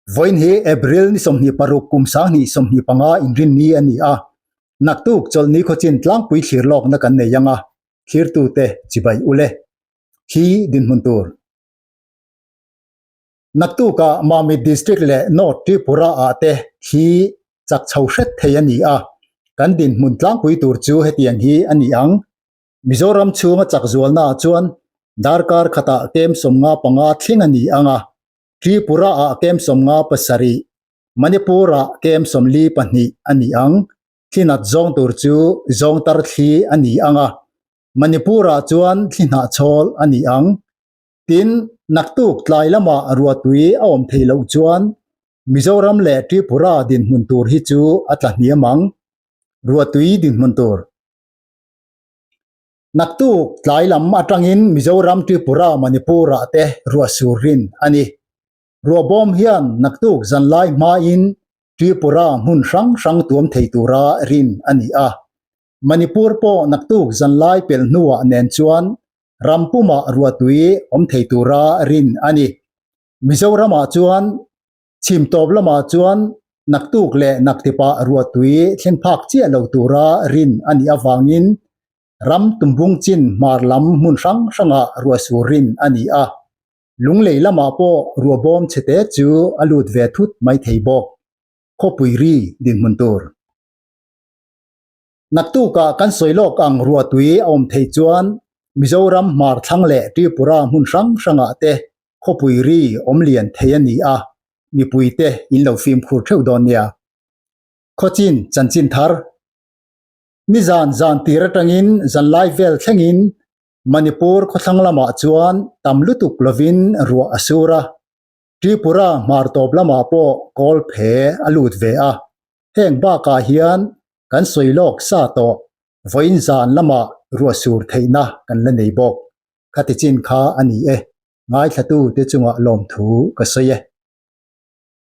Vawiin hi April ni 26 kum 2025 inrinni a ni a, naktuk chawlhni khawchin tlangpui thlir lawkna kan nei ang a, thlirtute chibai ule. Khi dinhmun tur. Naktukah Mamit District leh North Tripura ah te thli chak chho hret thei a ni a, kan dinhmun tlangpui tur chu hetiang hi a ni ang. Mizoram chhunga chak zualnaah chuan darkar khatah kem 55 thleng a ni ang a, Tripura-ah kem 57, Manipur-ah kem 42 a ni ang. Thlinat zawng tur chu zawngtar thli a ni ang a, Manipur-ah chuan thli hnahchhawl a ni ang. Tin, naktuk tlai lamah ruahtui a awm theih loh chuan Mizoram leh Tripura dinhmun tur hi chu a tla hniam ang. Ruahtui dinhmun tur. Naktuk tlai lam atangin Mizoram, Tripura, Manipur-ah te ruah sur rin a ni. Ruah bawm hian naktuk zanlai hmain Tripura hmun hrang hrang tuam thei tura rin a ni a. Manipur pawh naktuk zanlai pelh hnuah nen chuan ram pumah ruahtui awm thei tura rin a ni. Mizoramah chuan Chhim tawp lamah chuan naktuk leh naktipah ruahtui thleng phak chiah lo tura rin a nih avangin ram tumbung chin hmar lam hmun hrang hrangah ruahsur rin a ni a. Lunglei lamah pawh ruahbawm chhete chu a lut ve thut mai thei bawk. Khawpui ri dinhmun tur. Naktukah kan sawi lawk ang ruahtui a awm thei chuan Mizoram hmar thlang leh Tripura hmun hrang hrangah te Khawpui ri awm lian thei a ni a, mipuite in lo fimkhur theuh dawn nia. Khawchin chanchin thar. Nizan zan tir atangin zanlai vel thlengin Manipur khawthlang lamah chuan tam lutuk lovin ruah a sur a, Tripura hmar tawp lamah pawh kawl phe a lut ve a. Heng bakah hian kan sawi lawk sa tawh vawiin zan lamah ruah sur theihna kan la nei bawk. Khati chin kha a ni e. Ngaithlatute chungah lawmthu ka sawi e.